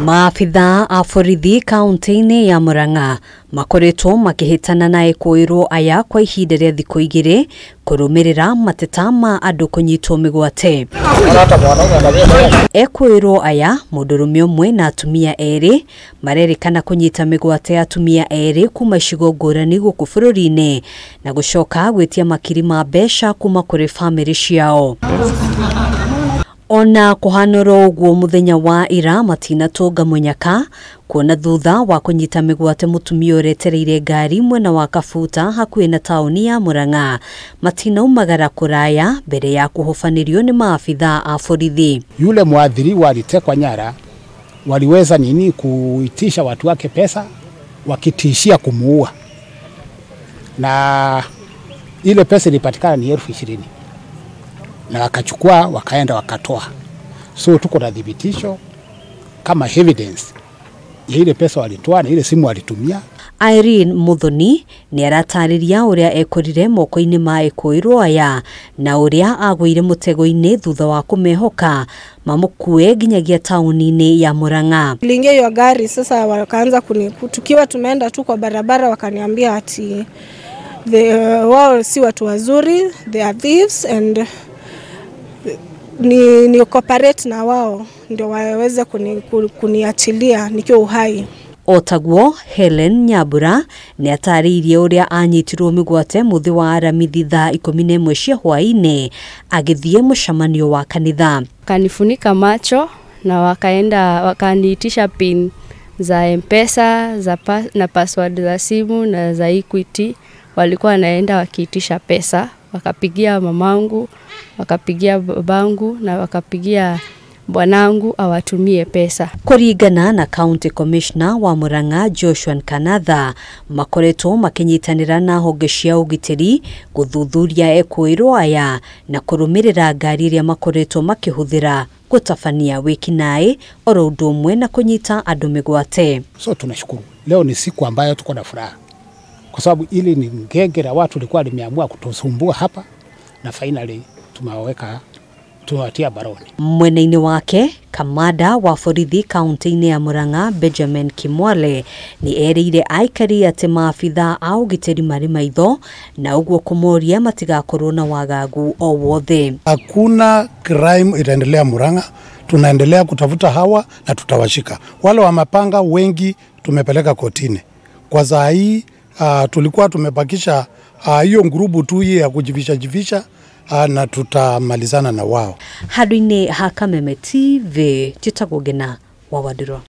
Maabithaa a borithi kaunti-inĩ ya Murang'a makoretwo makĩhĩtana na ekũĩrwo aya kwa ihinda rĩa thikũ igĩrĩ kũrũmĩrĩra mateta ma andũ kũnyitwo mĩgwate. Ekũĩrwo aya mũndũrũme ũmwe na atumia erĩ marerĩkana kũnyita mĩgwate atumia erĩ kuma icigo ngũrani gũkũ bũrũri-inĩ na gũcoka gwĩtia makiri ma mbeca kuma kũrĩ bamĩrĩ ciao. Ona kuhanoro uguo muthenya wa ira matinatunga munyaka kuona thutha wa kunyita migwate mutumia uretereire ngari mwena wa Kabuta hakuhi na tauni ya Murang'a matinaumagara kuraya mbere ya kuhofanirio ni maafitha a borithi. Yule mwadhiriwa alitekwa nyara, waliweza nini kuitisha watu wake pesa wakitishia kumuua, na ile pesa ilipatikana ni 20,000. Na wakachukua wakaenda wakatoa. So tuko na thibitisho kama evidence ya ile pesa walitoa na ile simu walitumia. Irene Muthoni ni aratariria uria ekorire moko-inĩ ma ekũĩrwo aya na uria agũire mũtego-inĩ thutha wa kũmehoka mamũkue nginyagia tauni-inĩ ya Murang'a. Niliingia hiyo gari sasa, wakaanza tukiwa tumeenda tu kwa barabara wakaniambia ati wao si watu wazuri, they are thieves and ni cooperate na wao ndio waweze kuniachilia nikiwa uhai. Otaguo Helen Nyabura ni atarĩirie ũrĩa anyitirwo mĩgwate mũthĩ wa Aramithi thaa 11 cia hwaĩ-inĩ agĩthiĩ mũcemanio wa kanitha. Kanifunika macho na wakaenda wakaniitisha pin za M-Pesa na password za simu na za Equity. Walikuwa wanaenda wakiitisha pesa, wakapigia mamangu, wakapigia babangu na wakapigia bwanangu awatumie pesa. Kũringana na County Commissioner wa Murang'a Joshua Kanatha, makoretwo makinyitanĩra na honge cia ũgitĩri gũthuthuria ekũĩrwo aya na kũrũmĩrĩra ngari iria makoretwo makĩhũthĩra gũtabania wĩkinaĩ oro ũndũ ũmwe na kũnyita andũ mĩgwate. So tunashukuru leo ni siku ambayo tuko na furaha kwa sababu ili ni ngenge la watu likuwa limeamua kutusumbua hapa na finally tumewaweka tuwatia baroni. Mwena-inĩ wake kamanda wa borithi kaunti-inĩ ya Murang'a Benjamin Kimwale ni erĩire aikari atĩ maabitha a ũgitĩri marĩ maitho na ũguo kũmoria matigakorwo na wagagu o wothe. Hakuna crime itaendelea Murang'a, tunaendelea kutafuta hawa na tutawashika. Wale wa mapanga wengi tumepeleka kotini. Kwa saa hii tulikuwa tumebakisha hiyo ngurubu tu ya kujivisha jivisha na tutamalizana na wao. Handũ-inĩ ha Kameme TV, njĩtagwo Ngina wa Wandirwa.